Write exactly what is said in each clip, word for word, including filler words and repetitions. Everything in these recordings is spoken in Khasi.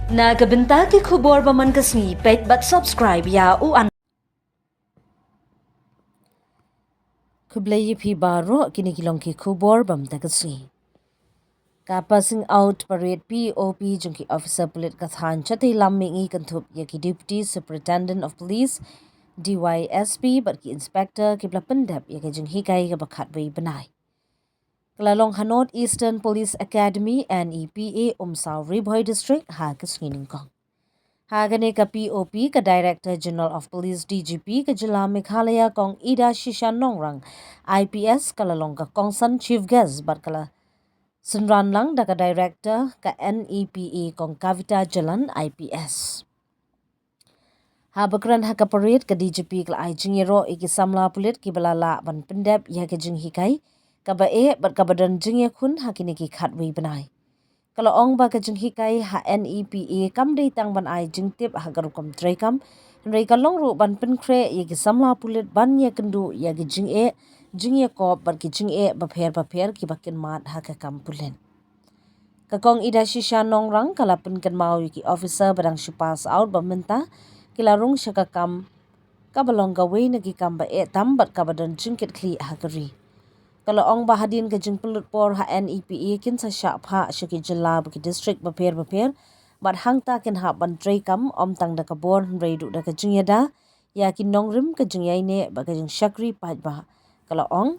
Na ka bynta ki khubor ba man ka sngi, peit bad subscribe ïa u an. Khublei ïa phi baroh, kine ki long ki khubor ba man ka sngi. Ka passing out parade P O P jong ki officer pulit ka thaiñ Chateilam Mihngi kynthup ïa ki Deputy Superintendent of Police, D Y S P, bad ki inspector kiba la pyndep ïa ka jinghikai kaba khatwei bnai. Ka la long ha North Eastern Police Academy, N E P A, Umsaw, Ri Bhoi District, ha ka sngi nyngkong. Ha kane ka P O P, ka Director General of Police, D G P, ka jylla Meghalaya, Kong Idashisha Nongrang, I P S, ka la long ka kongsan chief guest bad ka la synran lang da ka Director ka N E P A, Kong Kavita Jalan, I P S. Haba kren ha ka parade, ka D G P ka la ai jingïaroh ïa ki samla pulit kiba la lah ban pyndep ïa ka jinghikai kaba eh bad kaba don jingïakhun ha kine ki khatwei bnai. Ka la ong ba ka jinghikai ha N E P A kam dei tang ban ai jingtip ha ka rukom treikam, hynrei ka long ruh ban pynkhreh ïa ki samla pulit ban ïakynduh ïa ki jingeh, jingïakop bad ki jingeh bapher bapher kiba kynmaw ha ka kam pulit. Ka Kong Idashisha Nongrang ka la pynkynmaw ïa ki officer ba dang shu pass out ba mynta ki la rung sha ka kam kaba long kawei na ki kam ba eh tam bad kaba don jingkitkhlieh ha ka ri. Ka la ong ba hadien ka jingpynlut por ha N E P A kin sa shah phah sha ki jylla bad ki district bapher bapher bad hangta kin hap ban treikam ym tang da ka bor hynrei ruh da ka jingïada ïa ki nongrim, ka jingïaineh bad ka jingshakri paidbah. Ka la ong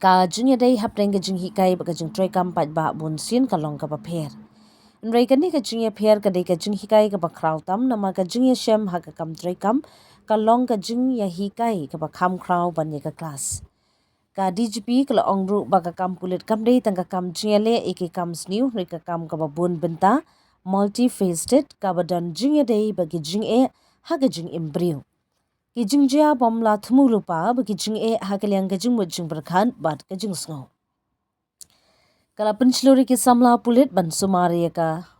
ka jingïadei hapdeng ka jinghikai bad ka jingtreikam paidbah bunsien ka long kaba pher. Hynrei kane ka jingïapher ka dei ka jinghikai kaba khraw tam namar ka jingïashem ha ka kam treikam ka long ka jingïahikai kaba kham khraw ban ïa ka klas. Ka D G P ka la ong ruh ba ka kam pulit kam dei tang ka kam jingïaleh ïa ki kam sniew, hynrei ka kam kaba bun bynta, multifaceted, kaba don jingïadei bad ki jingeh ha ka jingim briew. Ki jingjia bym la thmu lypa bad ki jingeh ha ka liang ka jingmut jingpyrkhat bad ka jingsngew. Ka la pynshlur ïa ki samla pulit ban sumar ïa ka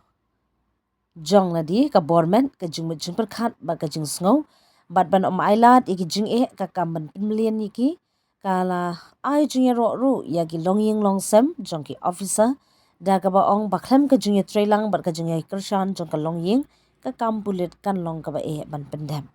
jong lade, ka bor met, ka jingmut jingpyrkhat bad ka jingsngew bad ban ym ailad ïa ki jingeh, ka kam ban pynmlien ïa ki. Ka la ai jingïaroh ruh ïa ki longïing longsem jong ki officer da kaba ong ba khlem ka jingïatreilang bad ka jingïaikyrshan jong ka longïing, ka kam pulit kan long kaba eh ban pyndep.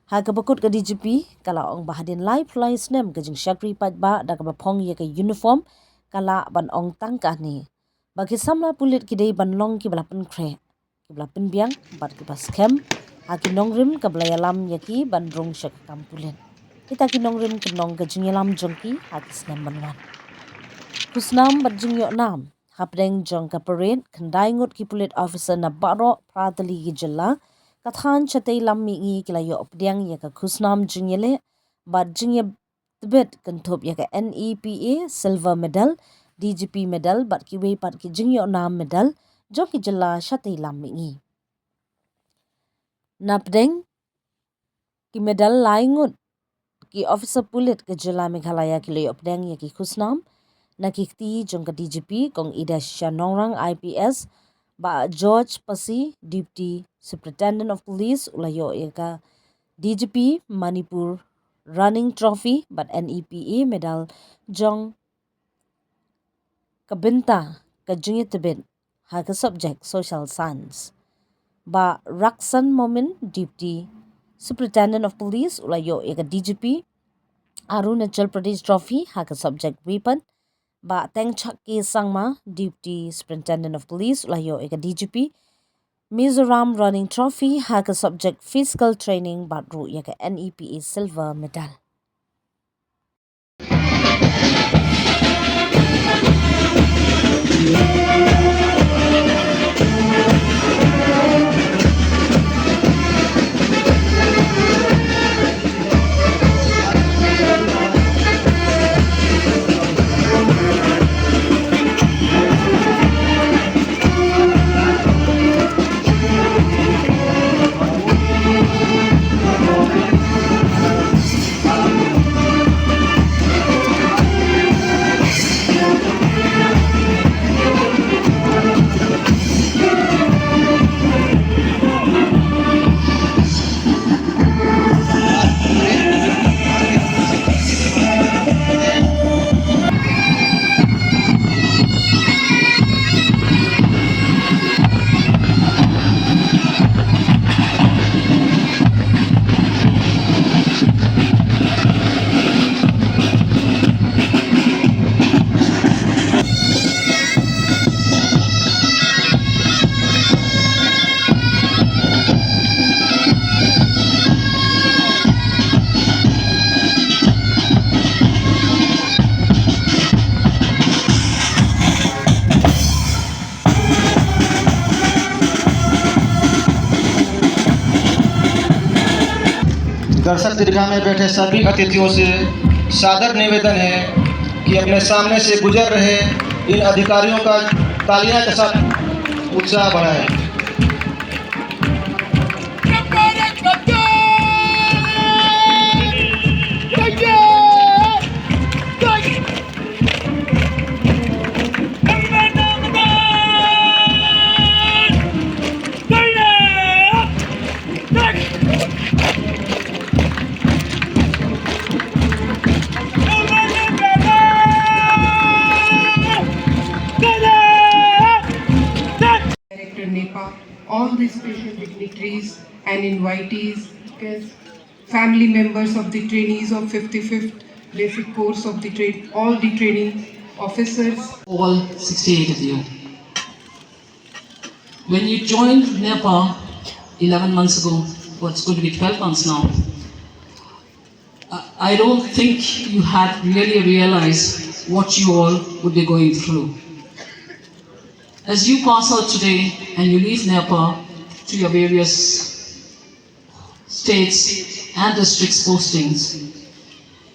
Ha kaba kut, ka D G P ka la ong ba hadien laiphew lai snem ka jingshakri paidbah da kaba phong ïa ka uniform, ka lah ban ong tang kane ba ki samla pulit ki dei ban long kiba la pynkhreh, kiba la pynbiang bad kiba skhem ha ki nongrim, kaba la ïalam ïa ki ban rung sha ka kam pulit. Kita ki nongrim kin long ka jingïalam jong ki ha ki snem ban wan. Khusnam bad jingïohnam. Hapdeng jong ka parade, khyndai ngut ki pulit officer na baroh phra tylli ki jylla ka thaiñ Chateilam Mihngi ki la ïoh pdiang ïa ka khusnam jingïaleh bad jingïatbit kynthup ïa ka N E P A Silver Medal, D G P Medal bad kiwei pat ki jingïohnam medal jong ki jylla Chateilam Mihngi. Napdeng ki medal, lai ngut ki officer pulit ka jylla Meghalaya ki la ïoh pdiang ïa ki khusnam na ki kti jong ka D G P Kong Idashisha Nongrang I P S, Bah George Pasi, Deputy Superintendent of Police, u la ïoh ïa ka D G P Manipur Running Trophy bad N E P A Medal jong ka bynta ka jingïatbit ha ka subject Social Science. Bah Raksan Momin, Deputy Superintendent of Police, u la ïoh ïa ka D G P Arunachal Pradesh Trophy ha ka subject Weapon. Bah Tengchak K Sangma, Deputy Superintendent of Police, u la ïoh ïa ka D G P Mizoram Running Trophy ha ka subject Physical Training bad ruh ïa ka N E P A Silver Medal. दर्शक दीर्घा में बैठे सभी अतिथियों से सादर निवेदन है कि अपने सामने से गुजर रहे इन अधिकारियों का तालियां के साथ उत्साह बढ़ाएं। Director NEPA, all the special dignitaries and invitees, guests, family members of the trainees of fifty-fifth basic course of the train, all the training officers. All sixty-eight of you. When you joined NEPA eleven months ago, well, it's going to be twelve months now, I I don't think you had really realized what you all would be going through. As you pass out today and you leave NEPA to your various states and districts postings,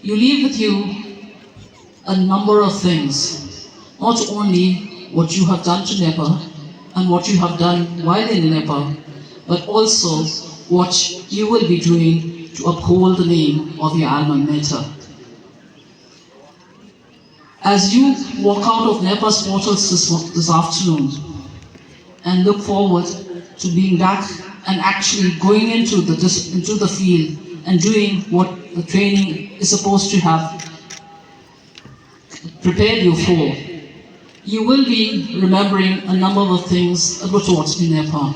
you leave with you a number of things, not only what you have done to NEPA and what you have done while in NEPA, but also what you will be doing to uphold the name of your alma mater. As you walk out of NEPA's portals this, this afternoon and look forward to being back and actually going into the dis- into the field and doing what the training is supposed to have prepared you for, you will be remembering a number of things that were taught in NEPA.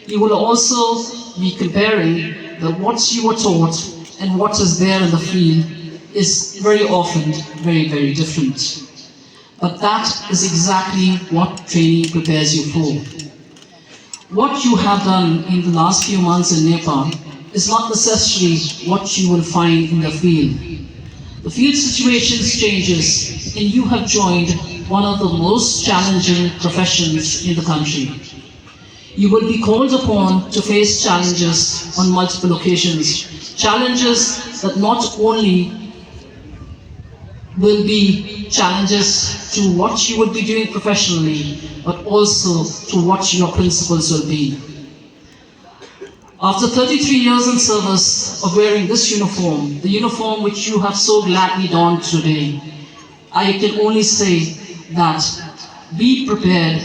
You will also be comparing the what you were taught and what is there in the field is very often very, very different. But that is exactly what training prepares you for. What you have done in the last few months in NEPA is not necessarily what you will find in the field. The field situations changes and you have joined one of the most challenging professions in the country. You will be called upon to face challenges on multiple occasions, challenges that not only will be challenges to what you would be doing professionally, but also to what your principles will be. After thirty-three years in service of wearing this uniform, the uniform which you have so gladly donned today, I can only say that be prepared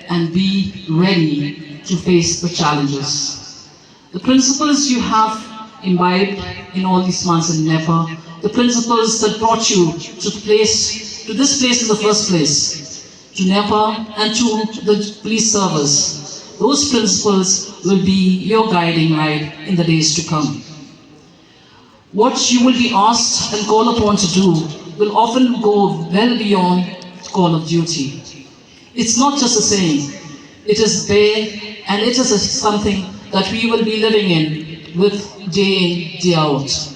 and be ready to face the challenges. The principles you have imbibed in all these months in NEPA, the principles that brought you to the place, to this place in the first place, to NEPA and to the police service, those principles will be your guiding light in the days to come. What you will be asked and called upon to do will often go well beyond the call of duty. It's not just a saying, it is there and it is a, something that we will be living in with day in, day out.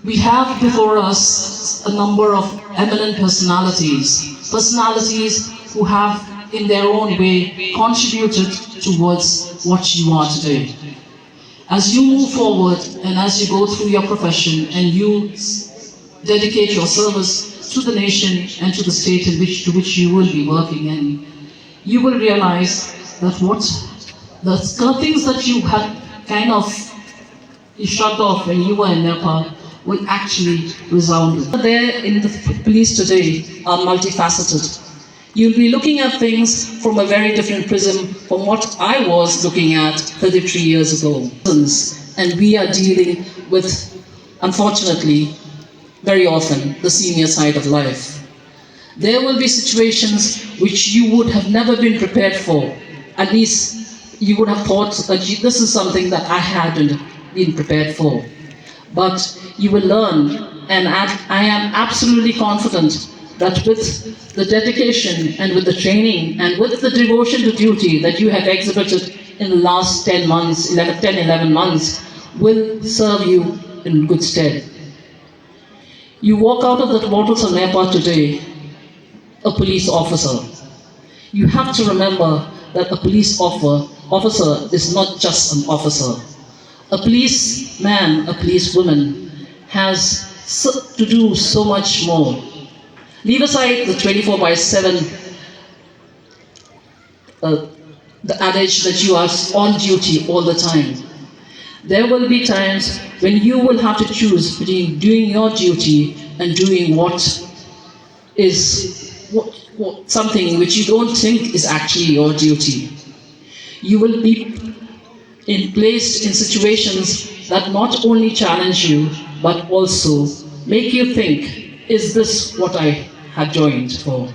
We have before us a number of eminent personalities, personalities who have in their own way contributed towards what you are today. As you move forward and as you go through your profession and you dedicate your service to the nation and to the state in which, to which you will be working in, you will realize that what the things that you had kind of you shrugged off when you were in NEPA will actually resound. There in the police today are multifaceted. You'll be looking at things from a very different prism from what I was looking at thirty-three years ago. And we are dealing with, unfortunately, very often the senior side of life. There will be situations which you would have never been prepared for. At least you would have thought that you, this is something that I hadn't been prepared for. But you will learn, and I, I am absolutely confident that with the dedication and with the training and with the devotion to duty that you have exhibited in the last ten months, eleven, ten, eleven months, will serve you in good stead. You walk out of the portals of NEPA today a police officer. You have to remember that a police officer, officer is not just an officer. A policeman, a policewoman has so, to do so much more. Leave aside the twenty-four by seven, uh, the adage that you are on duty all the time. There will be times when you will have to choose between doing your duty and doing what is what, what, something which you don't think is actually your duty. You will be in placed in situations that not only challenge you but also make you think, is this what I had joined for?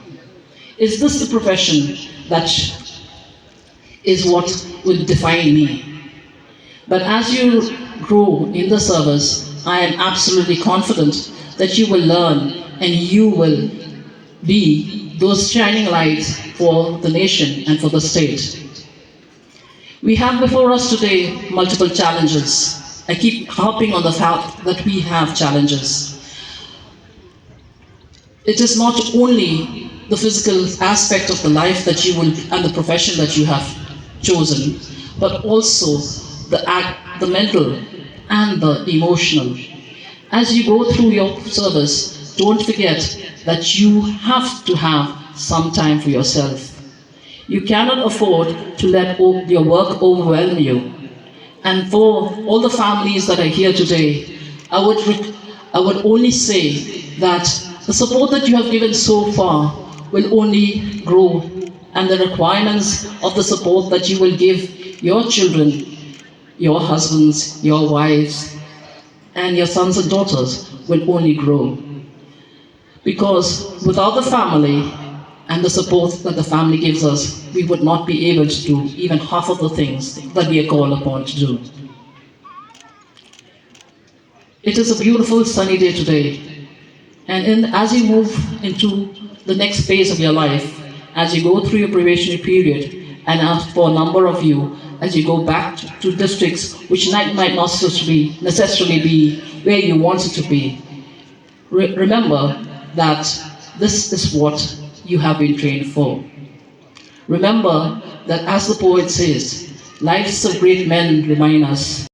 Is this the profession that is what will define me? But as you grow in the service, I am absolutely confident that you will learn and you will be those shining lights for the nation and for the state. We have before us today multiple challenges. I keep harping on the fact that we have challenges. It is not only the physical aspect of the life that you will and the profession that you have chosen, but also the act, the mental and the emotional. As you go through your service, don't forget that you have to have some time for yourself. You cannot afford to let o- your work overwhelm you. And for all the families that are here today, I would, rec- I would only say that the support that you have given so far will only grow, and the requirements of the support that you will give your children, your husbands, your wives, and your sons and daughters will only grow. Because without the family and the support that the family gives us, we would not be able to do even half of the things that we are called upon to do. It is a beautiful sunny day today. And in, as you move into the next phase of your life, as you go through your probationary period, and as for a number of you, as you go back to, to districts which might, might not necessarily be, necessarily be where you wanted to be, re- remember that this is what you have been trained for. Remember that, as the poet says, lives of great men remind us